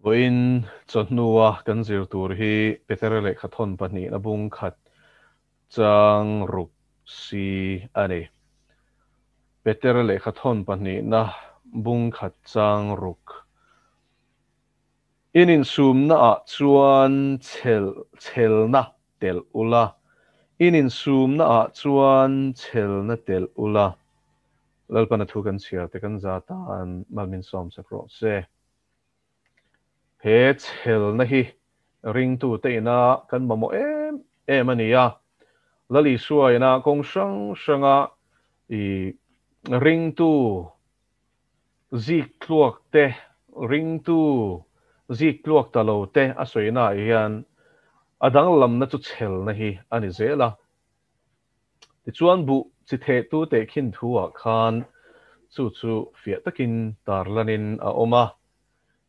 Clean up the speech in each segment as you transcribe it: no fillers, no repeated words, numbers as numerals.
Vawiin chawhnua kan zir tur hi Petera lehkhathawn pahnihna bung khat chang ruk si a ni. Petera lehkhathawn pahnihna bung khat chang ruk. In insumnaah chuan chhel chhelna telh ula, in insumnaah chuan chhelna telh ula. Lalpana thu kan chhiar te kan za tan mal min sawm sak rawh se. He chhelna hi ringtute ina kan mamawh em em a ni a. Lal Isua ina kawng hrang hranga i ringtu zik tluak te, ringtu zik tluak ta lo te a sawina ah hian a danglamna chu chhelna hi a ni zel a. Tichuan buh chi thehtu tehkhin thu ah khan chu chu fiah takin tarlanin a awm a.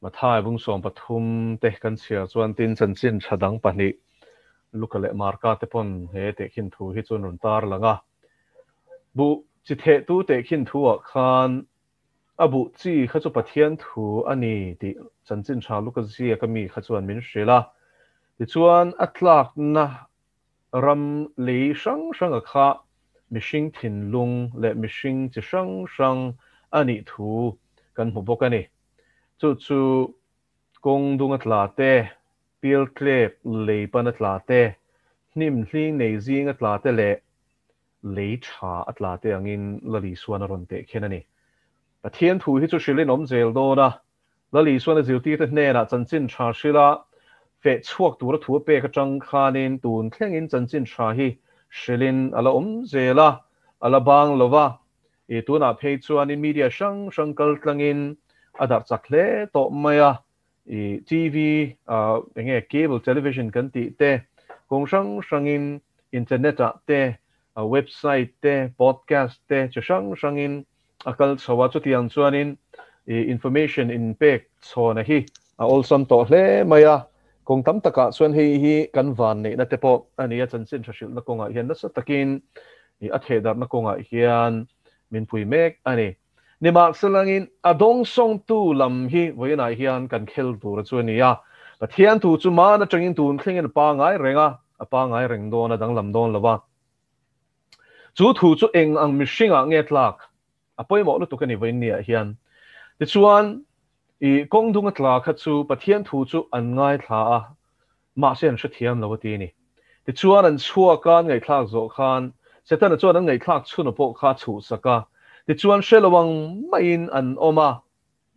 Mathai bung 13 te kan chhiar chuan tin chanchin tha dang pahnih Luka leh Marka te pawn he tehkhin thu hi chu an rawn tarlang a. Buh chi thehtu tehkhin thu ah khan a buh chi kha chu Pathian thu a ni tih chanchin tha Luka ziaka mi kha chuan min hrilh a. Tichuan a tlakna Ram lei hrang hranga kha mihring thinlung leh mihring chi hrang hrang a nih thu kan hmu bawk a ni. Chu chu kawng dung a tla te, pialtlep lei pan a tla te, hnim hling nei zing a tla te leh lei tha a tla te angin Lal Isuan a rawn teh khen a ni. Pathian thu hi chu hrilhin awm zel dawn a, Lal Isuan a zirtirte hnenah chanchin tha hrila feh chhuak tura thu a pek atang khanin tun thlengin chanchin tha hi hrilhin a la awm zel a, a la bang lo va. I tunah phei chuanin media hrang hrang kal tlangin a darh chak hle tawh mai a. I TV, enge cable television kan tih te, kawng hrang hrangin internet ah te, website te, podcast te chi hrang hrangin a kal chho a, chutiang chuanin information inpek chhawna hi a awlsam tawh hle mai a, kawng tam takah chuan hei hi kan van neihna te pawh a ni a, chanchin tha hrilhna kawngah hian nasa takin a thehdarhna kawngah hian min pui mek a ni. Nimahselangin a dawngsawngtu lam hi vawiinah hian kan khel tur chu a ni a, Pathian thu chu man atangin tun thlengin a pangai reng a, a pangai reng dawn a, danglam dawn lo va. Chu thu chu eng ang mihringah nge tlak a pawimawh lutuk a ni vawiin niah hian. Tichuan, i kawng dung a tla kha chu Pathian thu chu an ngaithla a, mahse an hrethiam lo a ti a ni. Tichuan, an chhuak a, an ngaihthlak zawh khan Setana chuan an ngaihthlak chhuna pawh kha a chhuhsak a. Tichuan, hre lo ang maiin an awm a,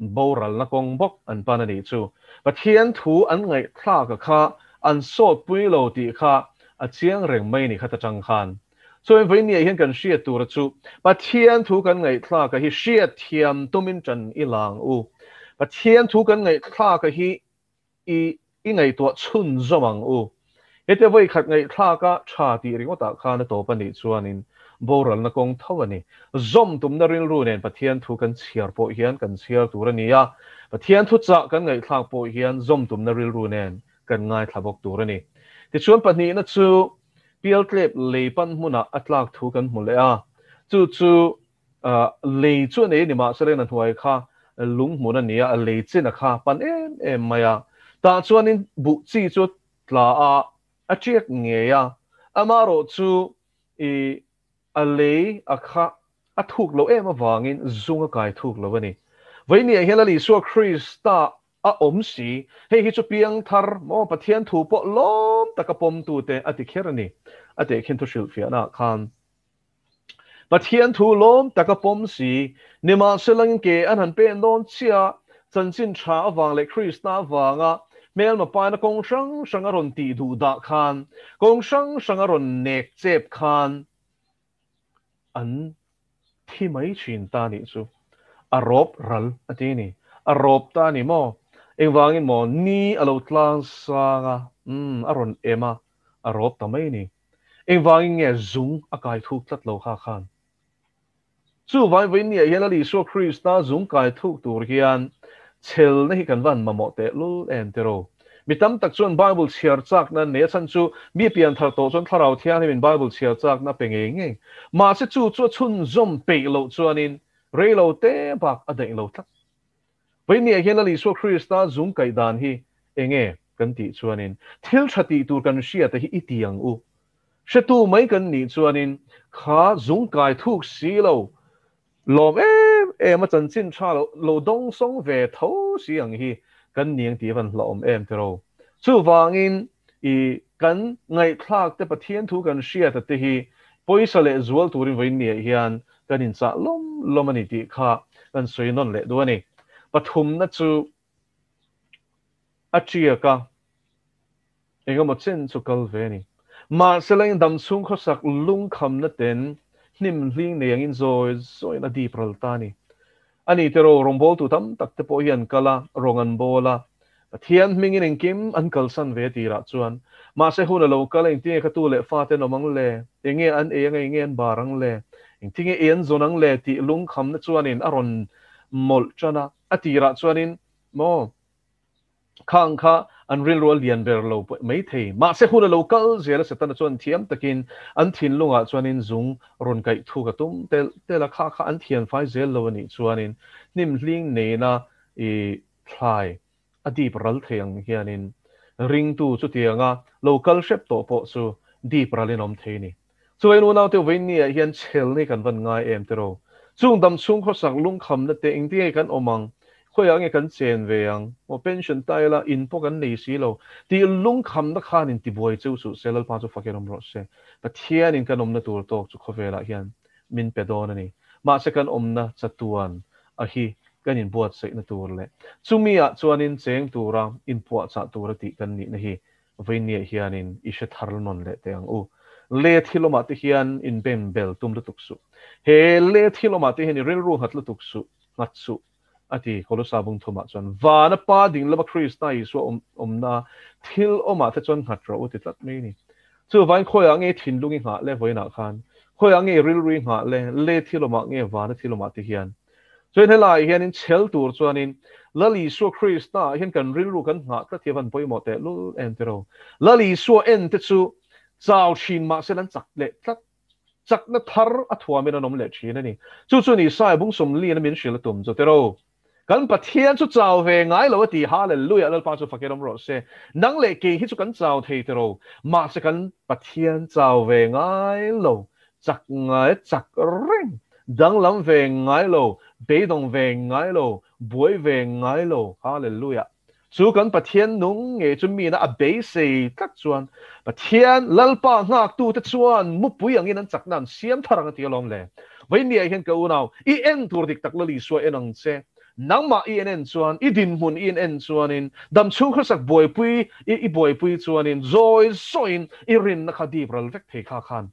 Boralna kawng bawk an pan a nih chu. Pathian thu an ngaihthlak a kha an sawtpui lo tih kha a chiang reng mai ni kha ta tang khan. Chuan vawinia hian kan hriat tur a chu Pathian thu kan ngaihthlak a hi hriatthiam tumin tan i lang u. Pathian thu kan ngaihthlak a hi I i ngaihtuah chhunzawm ang u. Hetia vawi khat ngaihthlak a tha tih ringawtah khan a tawp a nih chuanin boralna kawng tho a ni. Zawm tumna rilru nen Pathian thu kan chhiar pawh hian kan chhiar tur a ni a, Pathian thuchah kan ngaihthlak pawh hian zawm tumna rilru nen kan ngaithla bawk tur a ni. Tichuan pahnihna chu pialtlep lei pan hmunah a tlak thu kan hmu leh a, chu chu Lei chu a nei a ni mahse leng a hnuai kha lung hmun a ni a, a lei chin a kha pan em em mai a. Tah chuanin buh chi chu tla a, a tiak ngei a, amaherawh chu i a lei a kha a thuk lo em avangin zung a kai thuk lo a ni. Vawinia hian Lal Isua Krista a awm si, hei hi chu piangthar maw Pathian thu pawh lawm taka pawmtute a ti kher a ni, a tehkhin thu hrilhfiahnaah khan. Pathian thu lawm tak a pawm si, nimahsela ke an han pen dawn chiah, chanchin tha avang leh Krista avanga hmelma paina kawng hrang hrang a rawn tih duh dah khan, kawng hrang hrang a rawn nek chep khan an thi mai thin ta nih chu. A rawp ral a ti a ni. A rawp ta a ni maw? Engvangin maw? Ni a lo tlang sang a, umm, a rawn em a, a rawp ta mai a ni. Engvangin nge zung a kai thuk tlat lo kha khan? Chu vaivai niah hian Lal Isua Krista zung kai thuk tur hian chhelna hi kan van mamawh teh lul em tiraw? Mi tam tak chuan Bible chhiar chakna an nei a chhan chu mi pian thar tawh chuan Thlarau Thianghlimin Bible chhiar chakna a pe ngei ngei. Mahse chu chu a chhunzawm peih loh chuanin rei lo te bak a daih lo tlat. Vawinia hian Lal Isua Krista zung kaih dan hi enge kan tih chuanin thil tha tih tur kan hriata hi i ti ang u. Hretu mai kan nih chuanin kha zung kai thuk si lo, lawm em em a chanchin tha lo lo dawng sawng ve tho si ang hi kan ni ang tih a van hlauhawm em tiraw. Chuvangin i kan ngaihthlak te Pathian thu kan hriata te hi pawisa leh zual turin vawiinniah hian kan inchah lawm lawm a ni tih kha kan sawi nawn leh duh a ni. Pathumna chu a tiak a, engemaw chen chu kal ve a ni. Mahse la in damchhung khawsak lungkhamna ten hnim hling nei angin zawi zawiin a dip ral ta a ni. A ni tiraw, rawngbawltu tam tak te pawh hi an kal a, rawng an bawl a, Pathian hmingin engkim an kalsan ve tirah chuan, mahse hun a lo kal a, engtinge ka tu leh fa te an awm ang le, enge an ei ang a, enge an bar ang le, engtinge ei an zawn ang le tih lungkhamna chuanin a rawn mawlh tan a, a tirah chuanin maw. Khang kha an rilru a lian ber lo mai thei. Mahse hun a lo kal zel a, Setana chuan thiam takin an thinlungah chuanin zung rawn kaih thuk a tum telh telh a, kha kha an thianfai zel lo a nih chuanin hnim hling neina i thlai a dip ral thei ang hianin ringtu chutianga lo kal hrep tawh pawh chu dip ralin awm thei a ni. Chuai unaute Vawinia hian chhelni kan van ngai em tiraw? Chung dam chhung khawsak lungkhamna te engtinge kan awm ang, khawiah nge kan chen ve ang, maw pension ta ila in pawh kan nei si lo tih lungkhamna khan in tibuai cheu suh se, Lalpa chu fakin awm rawh se. Pathianin kan awmna tur tawk chu khawvelah hian min pe dawn a ni. Mahse kan awmna chatuan a hi kan inbuatsaihna tur leh chumi ah chuanin cheng tura inpuahchah tura tih kan nihna hi Vawinia hianin i hre thar nawn leh teh ang u. Le thil awmah te hian in beng bel tum lutuk suh. He le thil awmah te hian i rilru nghat lutuk suh, nghat suh, a ti Kolosa bung thumah chuan. Vana Pa ding lama Krista Isua awm awmna thil awmah te chuan nghat rawh u ti tlat mai a ni. Chuvain khawiah nge thinlung i nghah le vawiinah khan? Khawiah nge i rilru i nghah le? Le thil awmah nge vana thil awmah te hian? Chuan helaiah hianin chhel tur chuanin Lal Isua Krista ah hian kan rilru kan nghah tlat hi a van pawimawh teh lul em tiraw. Lal Isua en te chu chau thin mahse an chak leh tlat, chakna thar a thuamin an awm leh thin a ni. Chu chu ni Isaiah bung sawmlian a min hrilh a tum chu tiraw. Kan Pathian chu chau ve ngai lo a ti, Hallelujah, Lalpa chu fakin awm rawh se. Nang leh kei hi chu kan chau thei tiraw, mahse kan Pathian chau ve ngai lo, Chak ngai chak reng, danglam ve ngai lo, beidawng ve ngai lo, buai ve ngai lo. Hallelujah! Chu kan Pathian nung ngei chu mina a beisei tlat chuan Pathian Lalpa nghaktute chuan mupui angin an chakna an siam thar ang a ti alawm le. Vawinia hian ka unau, i en tur dik tak Lal Isua en ang che. Nangmah i en en chuan, i dinhmun i en en chuanin, damchhung khawsak buaipui i buaipui chuanin zawi zawiin i rinna kha dip ral vek thei kha khan.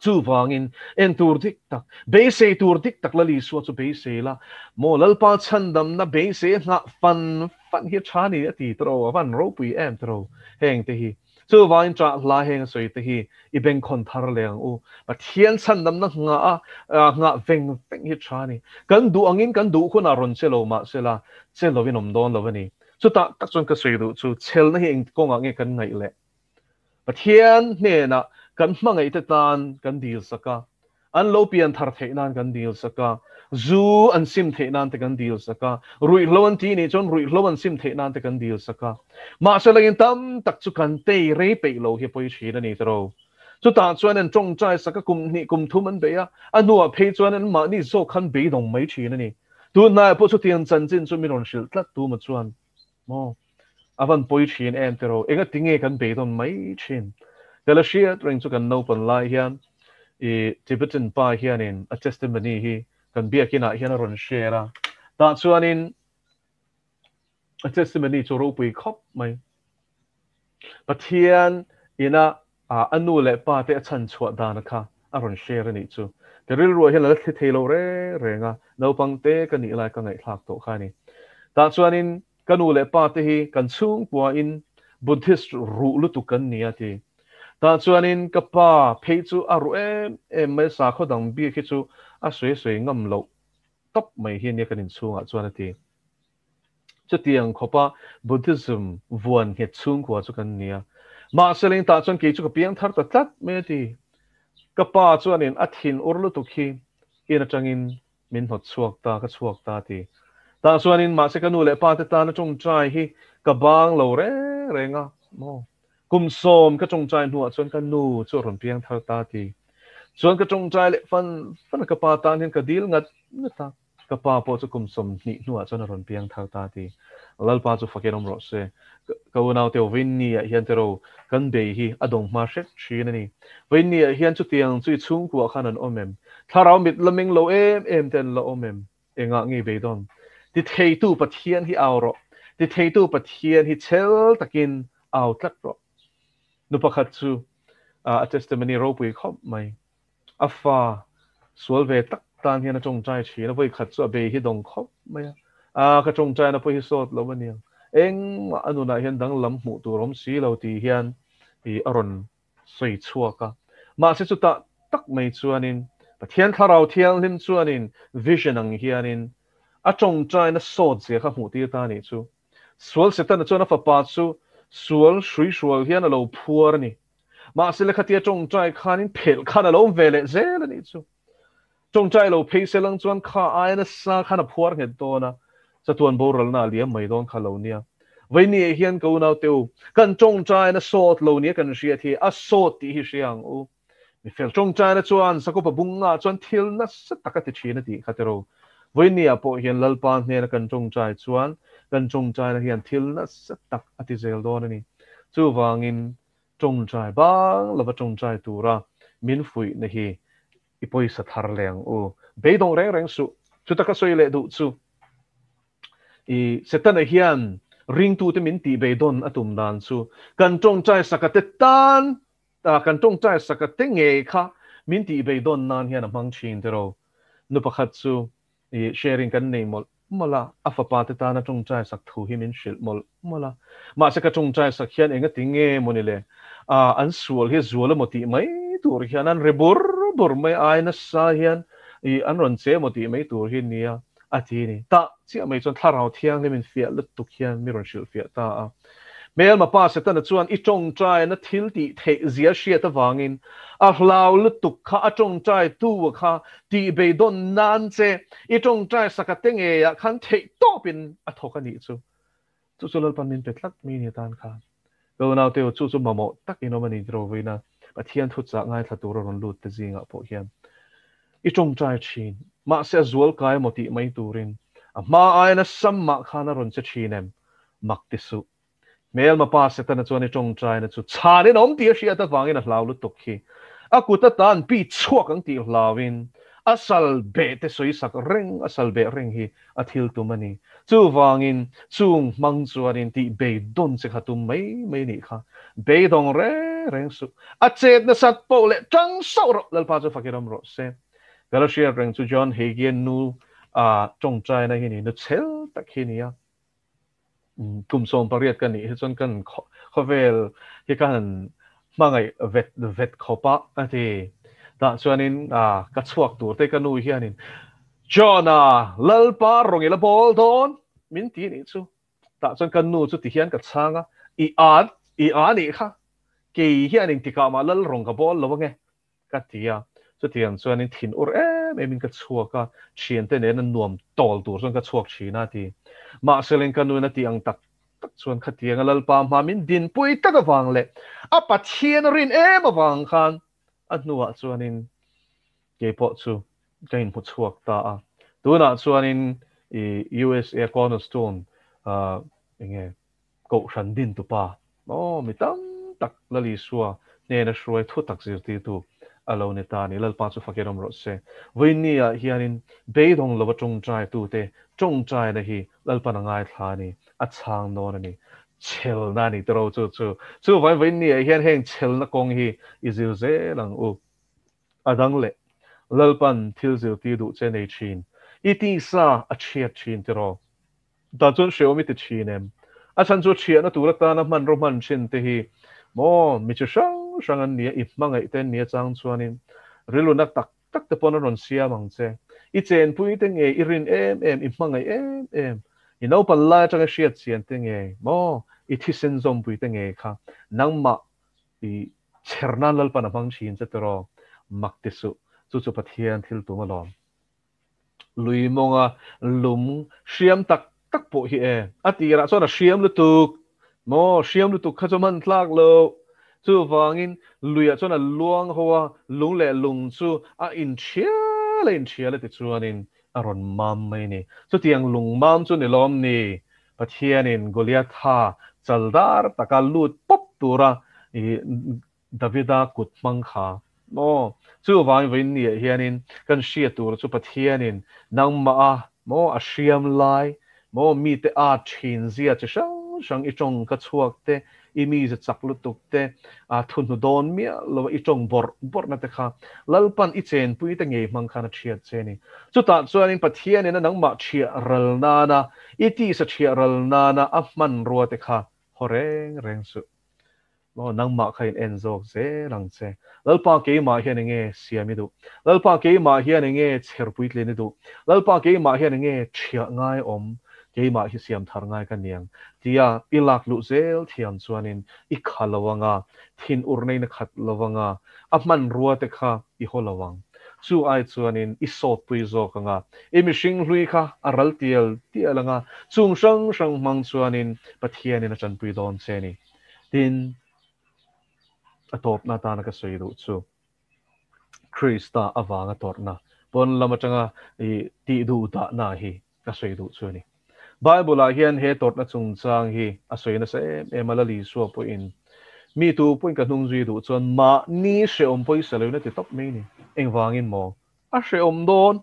Chuvangin, en tur dik tak, beisei tur dik tak Lal Isua chu beisei la, maw Lalpa chhandamna beisei a nghah fan fan hi a tha ni a ti tawh, a van ropui em tawh heng te hi. Chuvangin ṭah hla heng a sawi te hi i bengkhawn thar leh ang u. Pathian chhandamna nghah a, nghah veng veng hi tha ni. Kan duh angin kan duh hunah rawn che lo mahse la, che lovin awm dawn lo a ni. Chutah tak chuan ka sawi duh chu chhelna hi eng kawngah nge kan ngaih leh? Pathian hnenah kan hmangaihte tan kan dil sak a, an lo pian thar theih nan kan dil sak a, zu an sim theih nan te kan dil sak a, ruihhlo an ti nih chuan ruihhlo an sim theih nan te kan dil sak a. Mahse langin tam tak chu kan tei rei peih lo hi a pawi thin a ni tiraw. Chutah chuan an tawngtai sak a, kum hnih kum thum an beih a, a hnuah phei chuan an mahni zawk khan beidawng mai thin a ni. Tunhnaiah pawh chutiang chanchin chu min rawn hrilh tlat tu maw chuan Maw? A van pawi thin em tiraw? Enga tinge kan beidawn mai thin? Ka la hriat reng chu kan naupan lai hian i Tibetan pa hianin a testimony hi kan biakinah hian a rawn share a. Tah chuanin a testimony chu ropui khawp mai. Pathian ina a nu leh pa te a chhan chhuah dan kha a rawn share a nih chu. Ka rilruah hian a la thli thei lo reng reng a, naupang te ka nih lai ka ngaihthlak tawh kha a ni. Tah chuanin ka nu leh pa te hi kan chhungkuain Buddhist ruh lutuk kan ni a ti. Tah chuanin ka pa phei chu a ruh em em mai, sakhaw dang bik hi chu a sawi sawi ngam loh tawp mai hi a nia kan inchhungah chuan a ti. Chutiang khawpa Buddhism vuan nghet chhungkua chu kan ni a. Mahse leng tah chuan kei chu ka piang thar ta tlat mai a ti. Ka pa chuanin a thin ur lutuk hi in atangin min hnawt chhuak ta, ka chhuak ta a ti. Tah chuanin mahse ka nu leh pa te tana tawngtai hi ka bang lo reng reng a maw. Kum sawm ka tawngtai hnuah chuan ka nu chu a rawn piang thar ta ti. Chuan ka tawngtai leh fan fan a ka pa tan hian ka dil ngat ngat a, ka pa pawh chu kum 20 hnuah chuan a rawn piang thar ta ti. Lalpa chu fakin awm rawh se. Ka unaute Vawiinni ah hian tiraw kan bei hi a dawng hma hret thin a ni. Vawiinni ah hian chutiang chu i chhungkuah khan an awm em? Thlarau mit la meng lo em em te an la awm em? Engah nge beidawn? Ti theitu Pathian hi au rawh. Ti theitu Pathian hi chhel takin au tlat rawh. Nu pakhat chu a testimony ropui khawp mai. A fa sual ve tak tan hian a tawngtai thin a, vawikhat chu a bei hi dawng khawp mai a. A ka tawngtaina pawh hi sawt lo a niang. Engmah a nunah hian danglam hmuh tur awm si lo tih hian a rawn sawi chhuak a. Mahse chutah tak mai chuanin Pathian Thlarau Thianghlim chuanin vision ang hianin a tawngtaina sawt zia kha hmuh tir ta a nih chu. Sual Setana chuan a fapa chu sual hruihrual hian a lo phuar a ni. Mahse lekhatia tawngtai khanin phelh khan a lo awm ve leh zel a nih chu. Tawngtai lo phei se lang chuan kha aia nasa khan a phuar nghet dawn a, chatuan boralna a liam mai dawn kha lo nia. Vawinia hian ka unau te u, kan tawngtaina sawt lo nia kan hriat hi a sawt tih hi hria ang u. Mifel tawngtaina chuan Sakupa bunga chuan thil nasa tak a ti thin a tih kha tiraw. Vawinia pawh hian Lalpa hnena kan tawngtai chuan kan tawngtaina hian thil nasa tak a ti zel dawn a ni. Chuvangin tawngtai bang lova tawngtai tura min fuihna hi i pawisa thar leh ang u. Beidawng reng reng suh. Chuta ka sawi leh duh chu i Setana hian ringtute min tih beidawn a tum dan chu kan tawngtai sakate tan kan tawngtai sakate ngei kha min tih beidawn nan hian a hmang thin tiraw. Nu pakhat chu i sharing kan nei mawlh mawlh a, a fapa te tana tawngtai sak thu hi min hrilh mawlh mawlh a. Mahse ka tawngtai sak hian engati nge maw ni le, an sual hi zual emaw tih mai tur hian an ri bur bur mai ai nasa hian i an rawn che emaw tih mai tur hi nia a ti ni. Tah chiah mai chuan Thlarau Thianghlim in fiah lutuk hian mi rawn hrilh fiah ta a. Hmelma pa Setana chuan i tawngtaina thil tih theih zia hriat avangin a hlau lutuk kha a tawngtai tu kha tih beidawn nan che i tawngtai saka te ngeiah khan theih tawpin a thawk a nih chu. Chu chu Lalpan min pe tlat mi ni atan khan. Ka unaute u, chu chu mamawh tak in awm a ni tiraw vawiina Pathian thuchah ngaithla tur a rawn lut te zingah pawh hian i tawngtai thin. Mahse a zual kai emaw tih mai turin a hma aiin a sam mah khan a rawn che thin em? Mak ti suh. Hmelma pa Setana chuan i tawngtaina chu chhanin a awm tih a hriat avangin a hlau lutuk hi. A kut atan pi chhuak ang tih hlauin a sal beh te sawi sak reng, a sal beh reng hi a thil tum a ni. Chuvangin chung hmang chuanin tih beidawn che kha tum mai mai nih kha. Beidawng reng reng suh. A chet nasat poh leh tang sauh rawh, Lalpa chu fakin awm rawh se. Ka la hriat reng chu John Hagee nu a tawngtaina hi ni, nu chhel tak hi nia. Kum 18 ka nih hi chuan kan khawvel hi ka han hmangaih vet vet khawp a, a ti. Tah chuanin ka chhuak tur te ka nu hianin, John-a, Lalpa rawn i la bawl dawn, min ti nih chu. Tah chuan ka nu chu ti hian ka chhang a, I a, i a nih kha, kei hian engtikah mah Lal rawn ka bawl lo ange, Ka ti a, chutiang chuanin thin ur em emin ka chhuak a, thiante nena nuam tawl tur chuan ka chhuak thin a ti. Mahseleng ka nuin a tih ang tak tak chuan khatianga Lalpa hma min dinpui tak avang leh a Pathian a rin em avang khan a hnuah chuanin keipawh chu ka inhmu chhuak ta a. Tunah chuanin i USA Cornerstone enge Kohhran dintupa aw mi tam tak Lal Isua hnena hruai thu tak zirtirtu a lo ni ta a ni. Lalpa chu fakin awm rawh se. Vawiinni ah hianin beidawng lova tawngtaitute tawngtaina hi Lalpan a ngaithla a ni, a chhang dawn a ni. Chhelna a ni tiraw chu chu. Chuvangin vawiinni ah hian heng chhelna kawng hi i zir zel ang u. A dang leh, Lalpan thil zirtir duh che nei thin, i tisa a chhiat thin tiraw. Dan chuan hreawm i ti thin em? A chhan chu thiahna tur atana hmanraw hman thin te hi maw mi chi hrang hrang an nia, i hmangaih te an nia chang chuanin rilruna tak tak te pawn an rawn siam ang che. I chenpui te nge i rin em em, i hmangaih em em, i naupan lai atanga hriat chian te nge maw i thisen zawmpui te nge kha nangmah i chher nan Lalpan a hmang thin che tiraw? Mak ti suh, chu chu Pathian thil tum alawm. Lui mawnga lum hriam tak tak pawh hi e. A tirah chuan a hriam lutuk maw? Hriam lutuk kha chu hman tlak loh. Chuvangin luiah chuan a luang ho a, lung leh lung chu a inthial a inthial a tichuanin a rawn mam mai a ni. Chutiang lung mam chu ni lawm ni? Pathianin Goliatha chaldar taka lut pawp tura Davida kut hmang kha maw? Chuvangin vawiin ni ah hianin kan hria tur chu Pathianin nangmah a maw a hriam lai maw mite at thin zia chi hrang hrang i tawng ka chhuak te, i mize chak lutuk te, a thuhnu dawn miah lo a i tawng bawrh bawrh na te kha Lalpan i chenpui te ngei hmang khan a thiat che a ni. Chutah chuanin Pathianin a nangmah thiah ral nana i tisa thiah ral nana a hmanrua te kha haw reng reng suh. Maw nangmah kha in en zawk zel ang che. Lalpa keimah hian enge siam i duh? Lalpa keimah hian enge chher puitlin i duh? Lalpa keimah hian enge thiah ngai awm? Keimah hi siam thar ngai ka niang tia i lak luh zel thiam chuanin i kha lo anga, thin ur neina khat lo anga, a hmanrua te kha i haw lo ang. Chu ai chuanin i sawtpui zawk anga, i mihring hlui kha a ral tial tial anga, chung hrang hrang hmang chuanin Pathianin a tanpui dawn che ni. Tin, a tawpna atana ka sawi duh chu Krista avanga tawrhna, pawn lam atanga i tih duh dahna hi ka sawi duh chu a ni. Bible-ah hian he tawrhna chungchang hi a sawi nasa em em a, Lal Isua pawhin mi tu pawhin ka hnung zui duh chuan mahni hrehawm pawisa loin a ti tawp mai ni. Engvangin maw? A hrehawm dawn.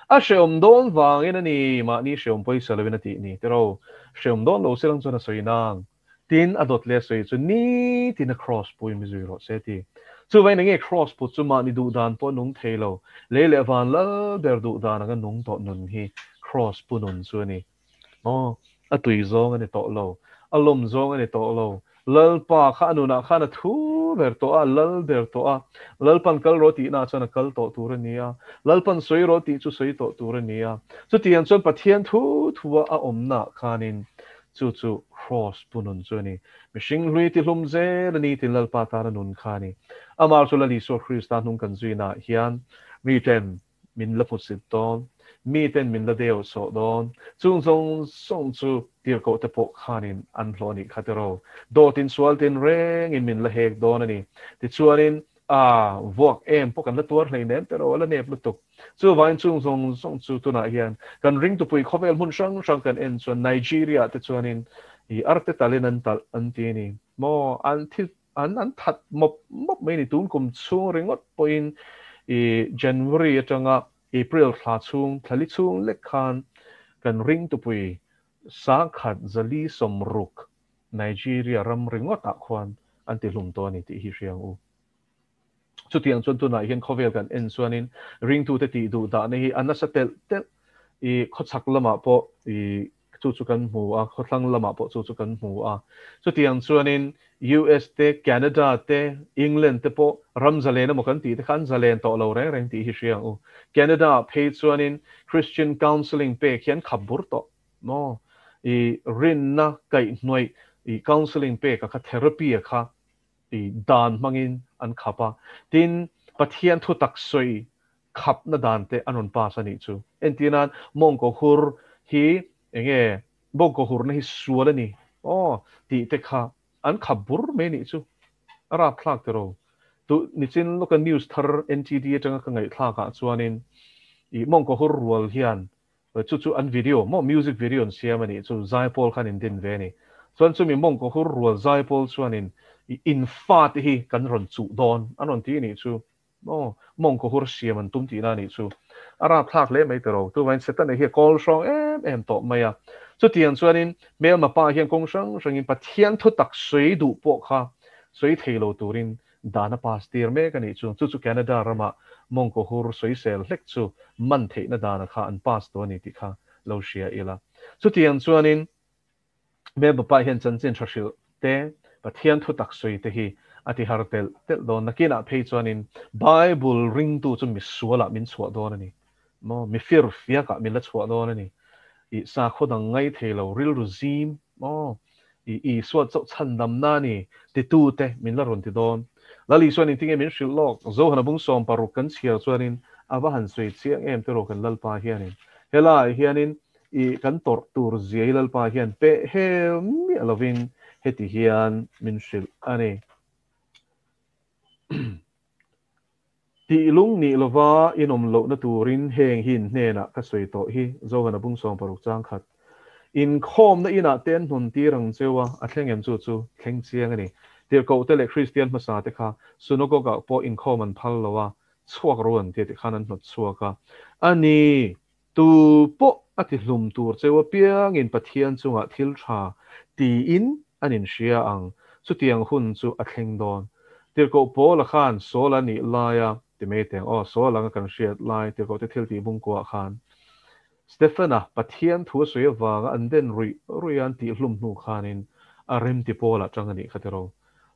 A hrehawm dawn vangin a ni mahni hrehawm pawisa loin a tih ni. Tiraw, hrehawm dawn lo silang chuan a sawi nang. Tin, a dawt leh a sawi chu nitin a kraws pui mi zui rawh se ti. Chuvangin enge kraws put chu mahni duh dan pawh a nung thei lo. Lei leh van lal ber duh dan anga nung tawh nun hi kraws pu nun chu a ni. Aw, a tui zawng a ni tawh lo. A lawm zawng a ni tawh lo. Lalpa kha a nunah khan a thu ber tawh a, lal ber tawh a. Lalpan kal rawh tihnaah chuan a kal tawh tur a ni a. Lalpan sawi rawh tih chu sawi tawh tur a ni a. Chutiang chuan Pathian thu thua a awmnaah khanin Chu chu Kraws pu nun chu a ni. Mihring hlui tihlum zel a ni tin Lalpa tana nun kha a ni. Amah chu Lal Isua Krista hnung kan zuinaah hian miten min la hmusit dawn, miten min la deu sawh dawn. Chung zawng zawng chu tirhkohte pawh khanin an hlawh a nih kha tiraw. Dawtin sual tin rengin min la hek dawn a ni. Tichuanin A vuak em pawh kan la tuar hlei nem tiraw, a la nep lutuk. Chuvangin chung zawng zawng chu tunah hian kan ringtupui khawvel hmun hrang hrang kan en chuan Nigeria te chuanin i arte talin an talh an ti a ni maw, an thi an an that mawp mawp mai a ni. Tun kum chhung ringawt pawhin i January atanga April thla chhung thla li chhung lek khan kan ringtupui sangkhat zali sawmruk Nigeria ram ringawtah khuan an ti hlum tawh a ni tih hi hria ang u. Chutiang chuan tunah hian khawvel kan en chuanin ringtute tih duh dahna hi a nasa telh telh. I khawchhak lamah pawh i chu chu kan hmu a, khawthlang lamah pawh chu chu kan hmu a. Chutiang chuanin US te, Canada te, England te pawh ram zalen emaw kan tih te kha an zalen tawh lo reng reng tih hi hria ang u. Canada-ah phei chuanin Christian counselling pek hi an khap bur tawh. Maw? I rinna kaihhnawih i counselling pek a kha therapy a kha i dan hmangin an khap a. Tin, Pathian thutak sawi khapna dan te an rawn pass a nih chu. Entir nan mawngkaw hur hi enge mawngkaw hurna hi sual a ni aw tih te kha an khap bur mai a nih chu. A rapthlak tiraw. Tu nichin lawka news thar NTD atanga ka ngaihthlak ah chuanin i mawngkaw hur rual hian Chu chu an video maw music video an siam a nih chu zaipawl khan in din ve a ni. Chuan chumi mawngkaw hur rual zaipawl chuanin i in fa te hi kan rawn chuh dawn an rawn ti a nih chu maw mawngkaw hur siam an tum tihna a nih chu. A rapthlak hle mai tiraw. Tuvain Setana hi a kawl hrawng em em tawh mai a. Chutiang chuanin hmelma pa hian kawng hrang hrangin Pathian thutak sawi duh pawh kha sawi thei lo turin Dan a pass tir mek a nih chu. Chu chu Canada ramah mawngkaw hur sawisel hlek chu man theihna dana kha an pass tawh a ni tih kha lo hria ila. Chutiang chuanin Member pa hian chanchin tha hrilh te, Pathian thu tak sawi te hi a ti har telh telh dawn. Nakinah phei chuanin Bible ringtu chu misualah min chhuah dawn a ni. Maw? Mi fir fiakah min la chhuah dawn a ni. I sakhaw dang ngai thei lo, rilru zim, maw? I Isua chauh chhandamna a ni, titute min la rawn ti dawn. Lal Isua nin tinge min hrilh lawk? Zohana bung 16 kan chhiar chuanin A va han sawi chiang em tiraw kan Lalpa hianin. Helaiah hianin i kan tawrh tur zia hi Lalpa hian peh hel miah lovin heti hian min hrilh a ni. Tih lung nih lova inawm lohna turin heng hi in hnenah ka sawi tawh hi Zohana bung 60 chang khat. Inkhawmna inah te an hnawn tir ang cheu a, a thleng em chu chu thleng chiang a ni. Tirhkohte leh Kristian hmasa te kha synagogue-ah pawh inkhawm an phal lo a, chhuak ro an tia tikhan an hnawt chhuak a. A ni, tu pawh a ti hlum tur cheu apiangin Pathian chungah thil tha tiin an inhria ang, chutiang hun chu a thleng dawn. Tirhkoh Paula khan Saul a nih laia ti mai teng aw, Saul anga kan hriat lai Tirhkohte thiltih bungkuah khan Stephena Pathian thu a sawi avanga an den ruih ruih a an tihhlum hnu khanin a remti Paula tang a nih kha tiraw.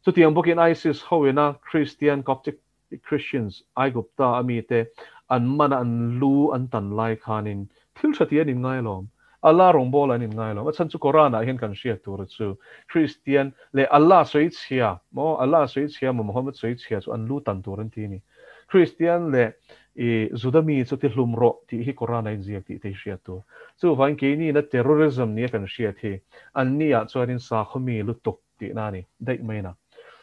Chutiang bawkin ISIS hoina Christian Coptic Christians Aigupta a mite an man a an lu an tan lai khanin thil tha tih an inngai alawm. Allah rawngbawla an inngai alawm. A chhan chu Koran ah hian kan hriat tur chu Christian leh Allah sawichhia maw Allah sawichhia maw Muhammad sawichhia chu an lu tan tur an ti a ni. Christian leh i Juda mi chu ti hlum rawh tih hi Koran a inziak tih te hi hriat tur. Chuvangin keini na terrorism nia kan hriat hi anni ah chuanin sakhaw mi lutuk tihna a ni daih mai na.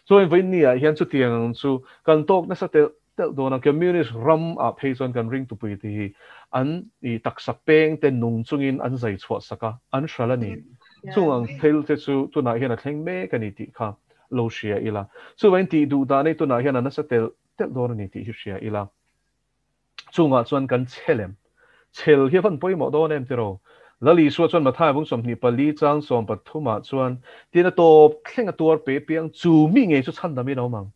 Chuan vawiin ah hian chutiang ang chu kan tawk nasa telh telh dawn a, Communist ram ah phei chuan kan ringtupui te hi an i taksa peng te nung chungin an zai chhuah sak a, an hral a ni. Chung ang thil te chu tunah hian a thleng mek a ni tih kha lo hria ila. Chuvangin tih duh dan hi tunah hian a nasa telh telh dawn a ni tih hi hria ila. Chungah chuan kan chhe lem. Chhel hi a van pawimawh dawn em tiraw? Lal Isua chuan Mathaia bung 24 chang 13 ah chuan tin a tawp thleng a tuar pe piang chu mi ngei chu chhan damin a awm ang.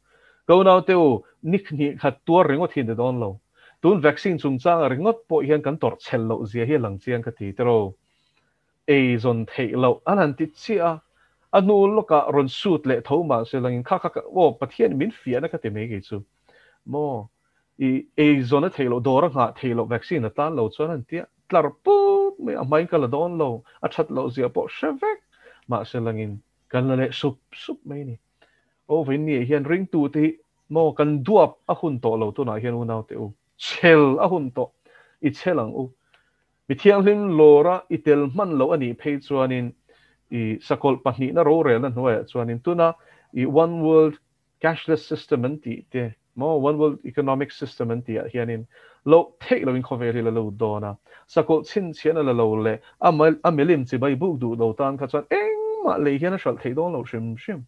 Ka unaute u, ni hnih khat tuar ringawt hi a ni dawn lo. Tun vaccine chungchanga ringawt pawh hian kan tawrh chhel loh zia hi a lang chiang ka ti tiraw? Ei zawn theih loh an han ti chiah a, a hnu lawkah rawn sut leh tho mah se langin kha kha aw Pathian min fiahna ka ti mai kei chu maw i ei zawn a theih loh dawr a nghah theih loh vaccine a tan lo chuan an tia tlar put mai a hmain ka la dawn lo a that loh zia pawh hre vek mah se langin kan la leh sup sup mai ni aw vawiin ni ah hian ringtu te hi maw kan duap a hun tawh lo tunah hian unau te u chhel a hun tawh i chhel ang u Mi thianghlim lawra i tel hman loh a nih phei chuanin i sakawlh pahnihna rorelna hnuaiah chuanin tuna i One World Cashless System an tih te maw One World Economic System an tih ah hianin loh theih loin khawvel hi la lut dawn a, sakawlh chhinchhiahna la lo leh a a milim chibai buk duh lo tan kha chuan engmah lei hian a hralh theih dawn lo hrim hrim.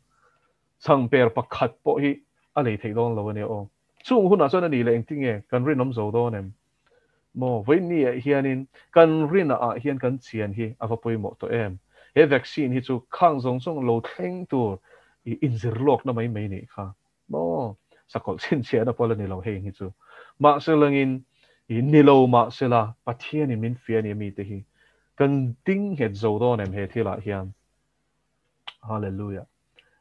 Changper pakhat pawh hi a lei theih dawn lo a nia aw. Chung hunah chuan a nih leh engtinge kan rinawm zo dawn em? Maw, vawiin ah hianin kan rinah ah hian kan chian hi a va pawimawh tawh em? He vaccine hi chu khang zawng zawng lo thleng tur i inzir lawkna mai mai nih kha. Maw, sakawlh chhinchhiahna pawh la ni lo heng hi chu. Mahse langin i ni lo mahsela Pathianin min fiah a nia mite hi kan ding nghet zo dawn em he thilah hian? Hallelujah.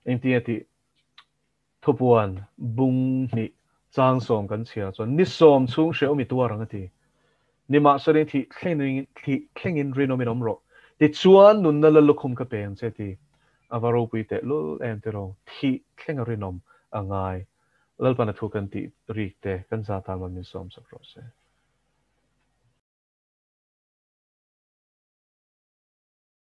Engtinge tih Thupuan bung hnih chang sawm kan chhiar chuan ni sawm chhung hrehawm i tuar ang a ti. Nimahsela thih thlengin thih thlengin rinawmin awm rawh. Tichuan nunna la lukhum ka pe ang che ti. A va ropui teh lul em tiraw? Thih thleng a rinawm a ngai. Lalpan a thu kan tih rik te kan za tan man min sawm sak rawh se.